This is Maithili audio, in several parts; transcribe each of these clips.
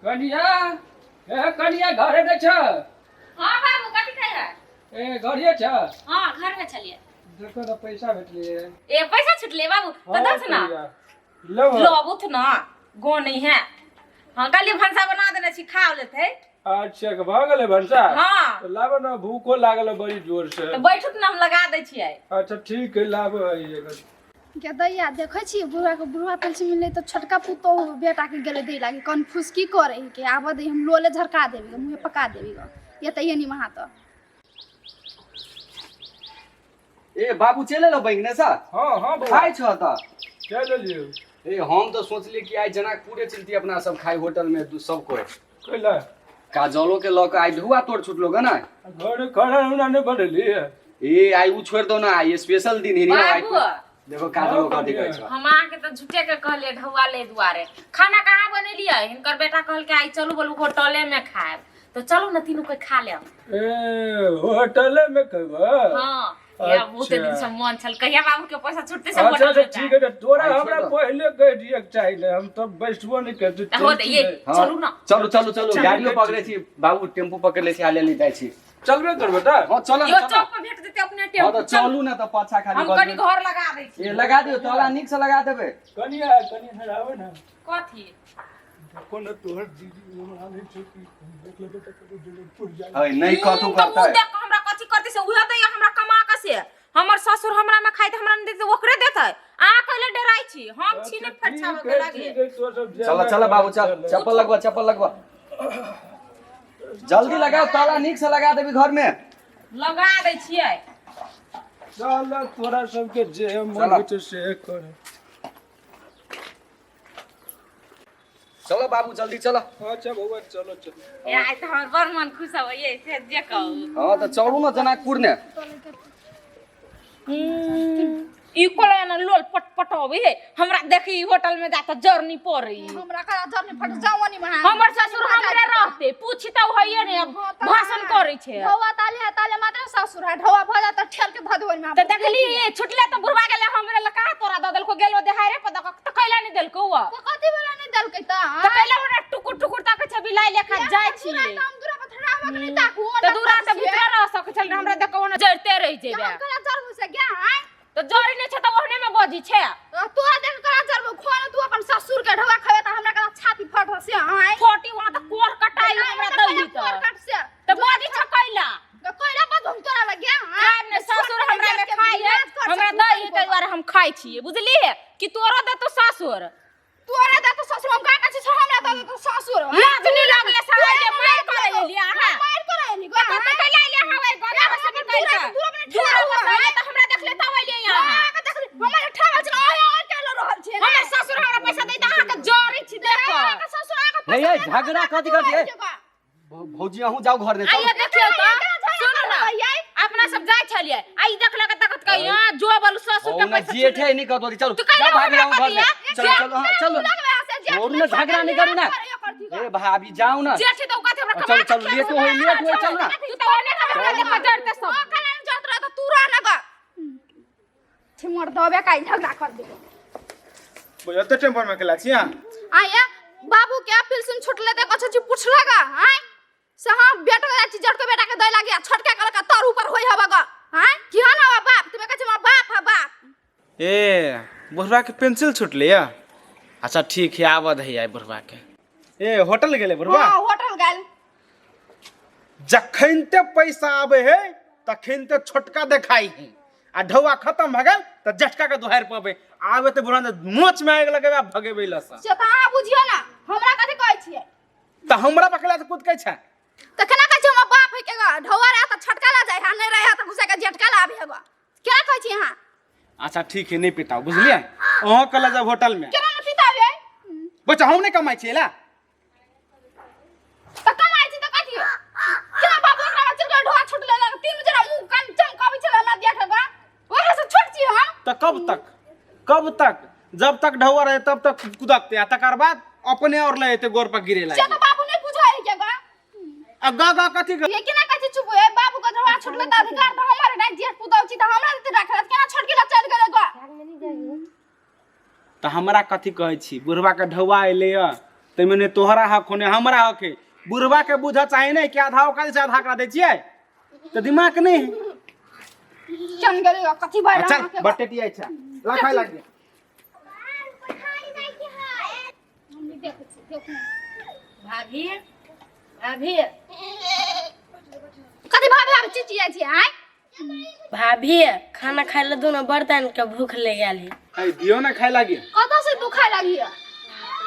कनिया, ए कनिया, घरे नहि छ? हाँ बाबू, कथी खाइ है? ए, घरे छ? हाँ, घर में छलिए। देखो तऽ पैसा भेटलिए। ए, पैसा छुटले बाबू? तो दस ना। लो। लो उठ ना, गो नहीं है। हाँ, कल भनसा बना देने छी, खा लेते। अच्छा, भऽ गेलै भनसा? हाँ। तऽ लाबऽ ने, भूखो लागल है बड़ी जोर से। तो बैठू ना, हम लगा दै छियै। अच्छा, ठीक है, लाबऽ है। गे दैया, देखै छी बुढ़वा के, बुढ़वा पेंशन मिललै तऽ छोटका पुतोहु बेटा के गेलै दै लागी। कन फुसकी करै के आबऽ दे, हम लोले झरका देबी गे, मुँहे पका देबी गे। ये तऽ ये निमहा तऽ। ए बाबू, चलि एलौ बैंक ने सर? हाँ बौआ। खाइ छह तऽ? चलि एलियौ। ए, हम तऽ सोचलियै कि आइ जनकपुरे चलती अपना सब खाइ होटल में सब कोइ। कैला? काजलो के लऽ कऽ आइ ढुआ तोड़ छुटलो गे ना। घरे खाना उना नहि बनेलियै? ए, आइ उ छोड़ि दो ना, आइ स्पेशल दिन है आइ। बाबू। देखो, काजलो कथी कहै छह। हम अहाँके तऽ झूठे के कहलियै ढौआ ले दुआरे। खाना कहाँ बनेलियै? हिनकर बेटा कहलकै आइ चलू बोलू होटले में खायब, तऽ चलू ने, तीनू कोइ खा लेब। ए, होटले में खेबै? हाँ, या बहुत दिन से मन छल, कहिया बाबू के पैसा छुटते से अच्छा। होटल अच्छा। में ठीक है, तऽ तोरा आइ हमरा छोड़ दो। पहिले कहि दियके चाही ने, हम तऽ बैठबो नहि करती। तऽ हो दे ये। हाँ, चलू ना। चलू चलू चलू, गाड़ियो पकड़ै छी बाबू, टेम्पू पकड़ लै छी, हाले हाले जाइ छी। चलबे करबै तऽ। हाँ, चलो यो ने, चलो। चौक पर भेट जेतै अपने हाँ टेम्पू। तऽ चलू ने तऽ, पाछा खाली हम कनी बजबै। घर लगा दै छी। ए, लगा दियौ ताला, नीक से लगा देबै। कनि आ, कनि इधर आबै ने। कथी? देखो ने, तोहर दीदी हमरा नहि छै कि देख लेबै तऽ कतौ जनकपुर जाय। है नहि कथू तऽ उ करतै। देख कऽ हमरा कथी करतै से उहे दैया हमरा कमा कऽ। से हमर ससुर हमरा में खाइ तऽ हमरा नहि देतै, ओकरे देतै? अहाँ कहले डराइ छी, हम छी नहि फरिछाबऽ के लागे। ठीक है, तो सब चल चल बाबू, चल, चप्पल लगवा, चप्पल लगवा, जल्दी लगाओ ताला, नीक से लगा देबी घर में। लगा दै छियै। चल, तोरा सबके जे मन चल। होइ छै से कर। चलो बाबू, जल्दी चलो। अच्छा बौआ, चलो चलो। ए, आइ तऽ हमर बड़ मन खुश होइए से जे कहू। हाँ तऽ चलू ने जनकपुर ने। ई कोला ना लोल पट पटोबे हे, हमरा देखी होटल में जाके जरनी पड़ी। हमरा करा जरनी फट जाओ नी महा। हमर ससुर हमरे रहते पूछी तऽ होइए ने, अब भाषण करै छै। ढौआ ताले है, ताले मात्र ससुर है, ढौआ भऽ जात तऽ ठेल के धऽ देबो ओहिमे। तऽ देखली, छुटले तऽ बुढ़वा गेले हमरे लग, कहाँ तोरा दऽ देलको? गेलो देहारे पर दऽ तऽ कैला नहि देलको उ? तऽ कथी वाला नहि देलकै तऽ? तऽ कैला हमरा टुकुर टुकुर ताकै छै, बिलाइ लेखा जाइ छी। दूरा तऽ हम दूरा पर थोड़ा आबऽ के नहि ताकू। तऽ दूरा से भीतर रह सकै छल, हमरा देखो ओने जरते रहि जेबे। हम करा जरबू से गे आय? तऽ जरे नहि छै तऽ ओहने में बजी छै। तोरा देख करा जरबू? खोआ तू अपन ससुर के ढौआ खेबे तऽ हमरा करा छाती फट से आय? फोटी वहाँ तऽ कोर कटाई हमरा दही कोर तऽ कट से। तऽ बजी छै कैला? तऽ कोइला बजू हम तोरा लगे आय? खायब ने, ससुर हमरा में खाइ है, हमरा दही ताहि दुआरे हम खाइ छियै, बुझलियै कि? तोरो देतो ससुर। तोरा दे तो ससुर, हम का कहै छी, हमरा दे तो ससुर। लाज नहीं लागले सहाय जे मार करे एलियै अहाँ? मार करे एली तऽ कतऽ कैला एलियै अहाँ ओहि गंगा से निकलि कऽ? दूरा पर दूरा पर से एलियै तऽ हमरा देखले तब एलियै अहाँ। हमर ठावल छै, आय आय केलो रहल छै। हमर ससुर हमरा पैसा दै तऽ अहाँके जरै छी देख कऽ। अहाँके ससुर अहाँके हे पैसा ये देत, झगड़ा कथी करती है? भौजी, अहूँ जाउ घर ने। आइए देखियौ तऽ, सुनू ने, अपना सब जाइ छलियै आ ई देखलक तकत कही हां जो बोलू ससुर के ना पैसा। जेठ है नहीं कहतो, चलो तू कैला जाओ भाभी, हमरा अहूँ घर में। कथिया? चलो चलो, हाँ चलो, छोड़ू ना, झगड़ा नहीं करू ना। ए भाभी, जाओ ना। जेठ तो कथी हमरा चलो, कमा चलो, लेट होई, लेट होई, चलो ना। तू तऽ ओने हमरा देख जरते सब। जत रह तऽ तू रह ना ग छिमर दबे काई झगड़ा कर देबो। एते टेम्पर में केला छी अहाँ? आया बाबू के पिलसिन छुटले ते कछो छी पुछला गा आय से? हां, बेटो के छी, जड़को बेटा के दै लागी आ छोटका कहलक तर ऊपर होई हवा गा आय, केहन हवा बाप? तुमे कहै छी हमर बाप है बाप। ए, बुढ़वा के पेंसिल छुटले या? अच्छा, ठीक है, आबऽ दही आइ बुढ़वा के। ए, होटल गेलै बुढ़वा? हां, होटल गेल। जखन ते पैसा आबै है तखन ते छोटका देखाई है आ ढौआ खत्म भऽ गेल तऽ जटका के दुहारि पबै आबे तऽ बुढ़वा मोच में आगि लगेबै आ भगेबै लसा। से तऽ अहाँ बुझियौ ने, हमरा कथी कहै छियै? तऽ हमरा पकड़ा तऽ कुदकै छै। तऽ केना कहै छी हमर बाप है के गा? ढौआ रहे तऽ छोटका ला जाइ है, नहि रहे तऽ घुसा के जेठका ला आबे है गा, केना कहै छी अहाँ? अच्छा, ठीक है, नहि पिताओ, बुझलियै? अहाँ कल जाब होटल में। केना नहि पिताबै? बच्चा, हम नहि कमाइ छियै ला? तऽ कमाइ छी तऽ कथी? केना बाबू एकरा चल के ढोआ छुटले लग तीन जरा मुंह कान चमकाबै छल हमरा देख गा, ओकरा से छोट छी हम? तऽ कब तक, कब तक? जब तक ढौआ रहे तब तक कुदकते आ तकर बाद अपने और ले एते गोर पर गिरे से लागे। तऽ बाबू नहि बुझै है के गा। आ गा गा कथी गा? ये केना कहै छी चुप ए? बाबू के ढोआ छुटले तऽ अधिकार तऽ हमर नहि? जेठ पुतहु छी तऽ हमरा देते राखल, केना छोट के चल गेलै गा? तऽ हमरा कथी कहै छी? बुढ़वा के ढौआ एलै यऽ ताहिमे ने तोहरा हक हो ने हमरा हक है। बुढ़वा के बुझऽ चाही ने कि आधा ओकरा दै छै, आधा एकरा दै छियै, तऽ दिमाग नहि है। चल गेलै कथी भए चल बटेटी आई छै ला खाय लागी। भाभी, भाभी। कथी भाभी भाभी चिचिया छी आय? भाभी, खाना खाय ले दोनों बर्तन के भूख ले गेल है। ए दियो ना खाय लागी। कतऽ से तू खाय लागी?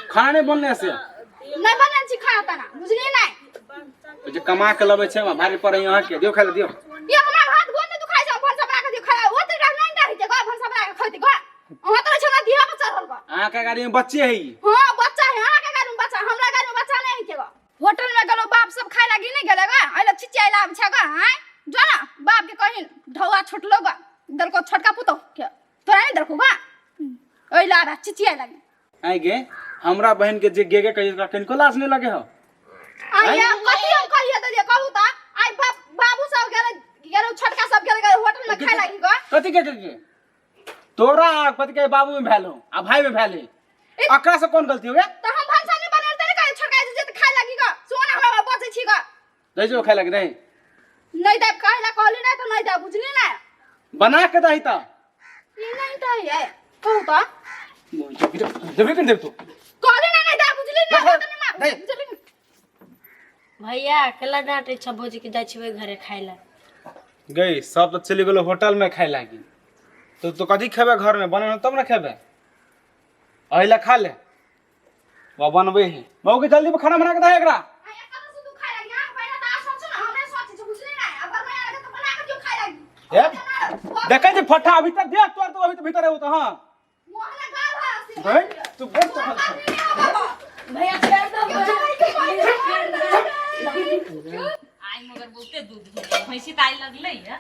खाना नहीं बनले से। नहीं बनल छी खाना ताना, बुझलियै नहीं? जे कमा के लबै छै भारी पड़ै अहाँ के, दियो खाय ले दियो। ये हमरा हाथ गोड़ नहीं दुखाइ छै, भनसा बना के दियो खाय। ओ तरीका नहीं रहै छै गो, भनसा बना के खैते गो। अहाँ तऽ छै ना दिया पर चढ़ल गो। अहाँ के गाड़ी में बच्चे है। हां बच्चा है, अहाँ के गाड़ी में बच्चा, हमरा गाड़ी में बच्चा नहीं है के गो। होटल में गेलो बाप सब खाय लागी नहीं गेले गो, अइला चिचियाइ लाब छै गो। आय जो ना बाप के कहिन ढौआ छोटलो गो, दलको छोटका पुतो के तोरा नहीं दलको गो, अइला आबा चिचियाइ लागी। आइ गे हमरा बहन के जे गे गे कहियो कनिको लाज नहीं लगे हो? आइ कथी हम कहियो देलियै कहू त? आइ बाप बाबू सब गेले गेलो, छोटका सब गेले गेले होटल में खाय लागी गो। कथी के के तोरा कथी के बाबू में भेल हो आ भाई में भेल है, अकरा से कौन गलती हो गया? त हम भनसा नहीं बनल त कहे छोटका जे त खाय लागी गो, सोना हमरा बचै छी गो। दही जो खाय लागी नहीं? नहीं देब, कहला कहली नहीं त नहीं देब, बुझली ना? बना के दही त। ई नहीं दही है कहू त। देबे के देब तू? कहली ना नहीं देब, बुझली ना? नहीं, त नहीं मार, नहीं। बुझली ना? भैया अकेला डांटे छ भौजी के, जाइ छियै घरे खाय ला। गई सब तो चली गेलो होटल में खाय लागी, तो तो कथी खेबे? घर में बने तब ना खेबे। अहिला खा ले वो बनबे है बहू के, जल्दी खाना बना के दे एकरा। आइ कतऽ से तू खाय लागी? अहाँ पहिने त आ सोचू ना, हमरे सोचै छी, बुझली ना? आ घर में आके त बना के दियौ खाय लागी। ए देखै छी फट्ठा अभी तक देख तोर तो अभी तो भीतर है तो। हां मोहना गाल है से। गई तू बोल तो। भैया छोड़ दो। आइ मगर बहुते दूध भेलै, भैंसी तऽ आइ लगलै है।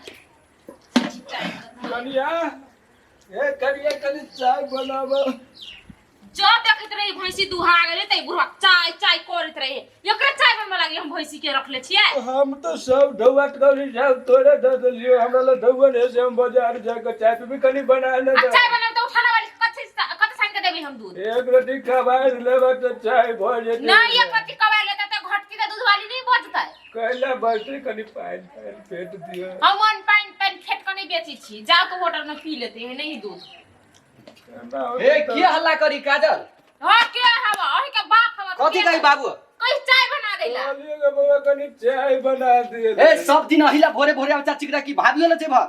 कनिया, ए कनिया, कनि चाय बनाब। जब देखैत रही भैंसी दुहा गेलै तऽ ई बुढ़वा चाय चाय करैत रहे। एकरे चाय बनबऽ लागी हम भैंसी के रखले छियै। हम तो सब ढौआ करी सब तोरे दे देलियो, हमरा ला ढौआ नहीं से हम बाजार जाके चाय पीबी, कनि बना ने आ दे। चाय बनाबे तऽ उठाना वाली कथी कते साइन के देबै हम दूध? एक रोटी खबार लेबे तऽ चाय भऽ जेतै। नहीं, एक रत्ती कबार लेतै तऽ घटती तऽ दूध वाली नहीं बचतै। कैला बचतै? कनि पानि पानि फेट दिअ। हम वन पानि पानि फेट कऽ नहि बेचै छी, जाओ तऽ होटल में पी लेते है नहीं दूध। ए के हल्ला करी काजल? हाँ के हवा अही के बाप हवा। कथी कही बाबू? कही चाय बना देला। कहलियै गे बौआ, कनि चाय बना दिअ। ए सब दिन अहिला भोरे भोरे आब चाची की भाभी ले जेबह,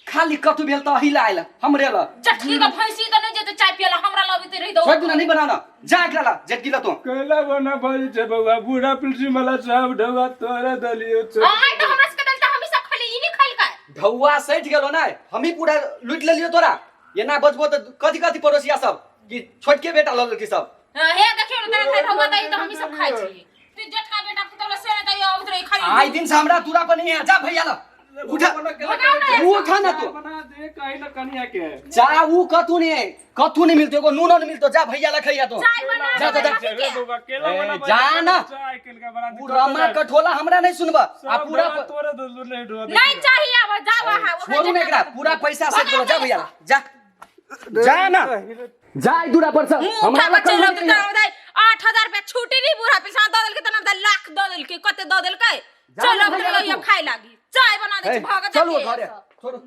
खाली कतू भेल त अहिला आयल हमरे ल। चटकी के भैंसी तऽ नहीं जेतै चाय पियला, हमरा लबिते रहि दो। छोड़ दूना नहीं बनाना, जा एकरा ला जेटकी ला तू। कैला बना भऽ छै बौआ? बूढ़ा पिलसी वाला सब ढौआ तोरे देलियो। आइ तऽ हमरा सबके देल तऽ हमही सब खली, ई नहीं खलकै। ढौआ सठि गेलो ना, हमही पूरा लूटि लेलियो तोरा। एना बजबो तऽ कथी कथी पड़ोसिया सब कि छोटके बेटा लऽ लेलकै सब। हे देखियौ ने तेना खाइ ढौआ दही तऽ हमही सब खाइ छी। तू जेठका बेटा पुतौह से नहि दैयो अबैत रही खाली। आइ दिन से हमरा दूरा पर नहीं है, जा भैया ला उठा। बनाउ ने। उठा ना तू। बना दे कहीं ना कनिया के। जा ऊ कथू नहीं है, कथू नहीं मिलतो, एगो नूनो नहीं मिलतो, जा भैया ला खैया तो। चाय बना। जा, जा, जा। कथी के? बौआ केला ए, बना। जा ना। चाय केलका बना दे। ऊ रमा कठोला हमरा नहीं सुनबा आ सब पूरा ढौआ तोरे देलू नहीं ढौआ। नहीं चाहिए अब, जाओ अहाँ ओकरा। छोड़ू ना एकरा, पूरा पैसा सेट करो, जा भैया ला जा, जा ना, जा ई दूरा पर से। मुंह हमरा उठा ला के चलि कहियो अबतै नहीं है। तऽ 8000 रुपया छुट्टी नहीं बूढ़ा पैसा दऽ देलकै तऽ नाम लाख दऽ देलकै, कते दऽ देलकै। जा चल ना अब भैया तऽ तू। खाय लागी चाय बना दै ए, छी, भाग। चलू घरे, छोड़ू।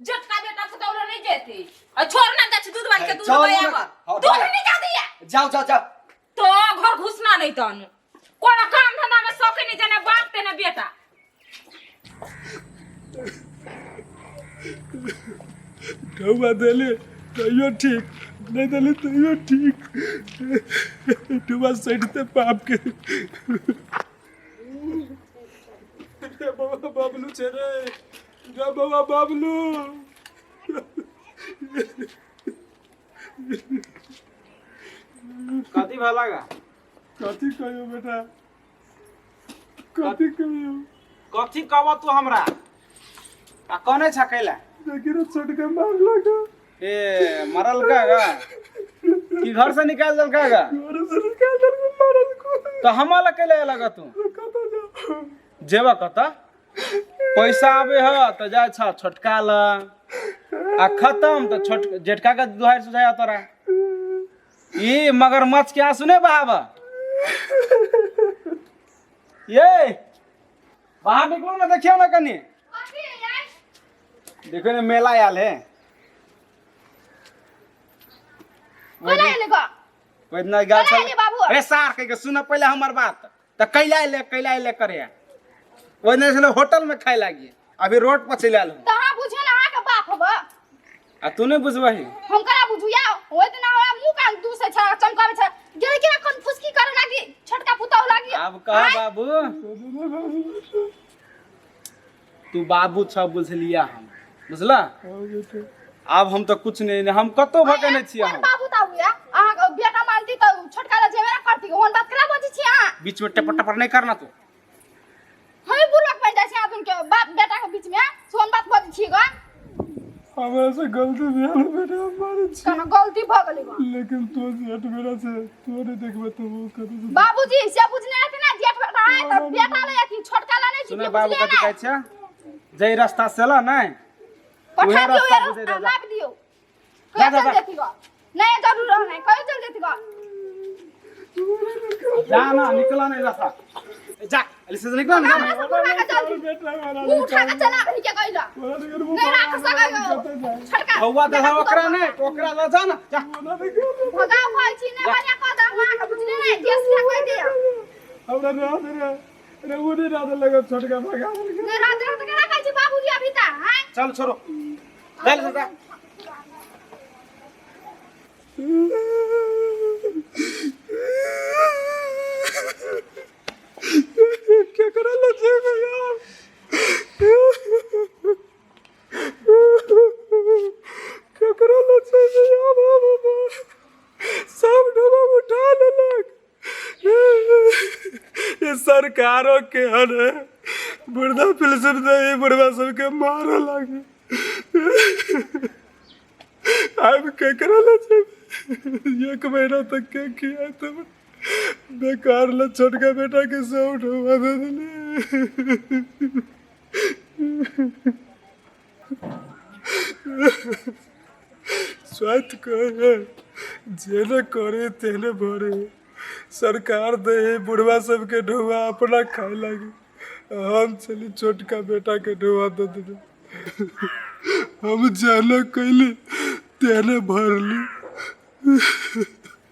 जेठका बेटा पुतौह नहीं जेतै आ छोड़ ना जाइ छी दूध वाली के दूध चलू दऽ ना। आबऽ। हाँ, दूध जाओ। नहीं जा दिया। जाओ जाओ जाओ। तो घर घुसना नहीं तहन कोनो काम धंधा में शौक नहीं जाने बाप ते ना बेटा। ढौआ देली तैयो ठीक, नहीं देली तैयो ठीक, ढौआ सैठते बाप के। रे बौआ बाबलू छै रे, रे बौआ बाबलू। कथी भला गा? कथी कहियो बेटा, कथी कहियो? कथी कहब तू हमरा? आ कौने छ कैला? देखी रे, छोटका मारलक। ए मरल का गा कि घर से निकाल देलका गा? घर से निकाल देलक, मारल को। तो हमरा लग कैला लगा तू? कतऽ जाऊ? जेबा कतऽ? पैसा आबे ह तऽ जाइ छ छोटका ल आ खत्म तऽ छोट जेठका के दुहारि सुझाया तोरा। ई मगरमच्छ के आंसू नहीं बहाब। ये बाहर निकलू ना, देखियो ना कनी, देखो ने मेला आयल है। कोना एले गो? ओहि दिना गाछ कोना एले बाबू? अरे सार कह के सुन पहले हमर बात। त कैला एले, कैला एले करे? ओहि दिना छलै होटल में खाय लागी, अभी रोड पर चलि आयल हूँ। त अहाँ बुझियो ना, अहाँके बाप हब। आ तू नहीं बुझबही? हम करा बुझू या? ओहि दिना हमरा मुंह कान दूसै छ, चमकाबै छ, गेलै केना कोन फुसकी करे लागी छोटका पुतहु लागी। आब कह बाबू, तू बाबू छ, बुझलिया हम, बुझला? आब हम तऽ कुछ नहीं, हम कतौ भगने नहि छियै। कोन हम बाबू ताबू या? अहाँ बेटा मानती तऽ छोटका ला जेबे ना करती। ओहन बात केना बजै छी अहाँ? बीच में टपर टपर नहीं करना तू। हम बुढ़क बनि जाइ छी अहाँ दुनू के बाप बेटा के बीच में, सोन बात बजै छी ग। हमरा से गलती भेल बेटा, हम मानै छी। कोनो गलती भऽ गेलै ग। लेकिन तू जेठ बेटा छै, तू नहि देखबे तऽ ओ कतौ से। बाबूजी से बुझने हेतै ना, जेठ बेटा है तऽ बेटा ला अथी छोटका ला नहि छी। सुने बाबू, बुझलियै कथी ने? कहै छै? जै रास्ता से एला नहि पठा उहे दियौ। रास्ता यार, बुझै जा। नापि दियौ। जा, कहियो जा, चल जा। जेती ग, नहि जरूर रहनाइ, कहियो चल जेती ग। जा ना, निकला नहीं रास्ता, जा अली से निकला ना, जा ना। हमरा से बुढ़ा के जल्दी बेटा हमारा मुँह उठा के चला रही के गइला नहीं राख सकै गो छोटका। हौवा देला ओकरा नहि, ओकरा लऽ जा ना, जा। भगाओ कहै छी ने, बढ़िया कह दे अहाँके, बुझलियै ने? जे सीधा कहि दिअ। हमरा रात रे रे, ओ नहीं रात लगा, छोटका भगा देलकै। नहि रात रात केना कहै छी बाबूजी अभी तऽ आँय? चल छोड़ो, चल जा। केकरा लऽ जेबै यार? केकरा लऽ जेबै यार? बाबा सब ढोबा उठा लेलक। ये सरकारो केहन है, वृद्धा पेंशन दे बुढ़वा सबके मारऽ लागे। आब केकरा लऽ जेबै? एक महीना तक के किया तब बेकार ल छोटका बेटा के सब ढोबा दे देले। स्वास्थ्य करे जेने करे तेने भरे। सरकार दे है बुढ़वा सबके ढोआ, अपना खाए लागे। हम चली छोटका बेटा के ढोआ दे देले। हम जाना कैली तेने भरली।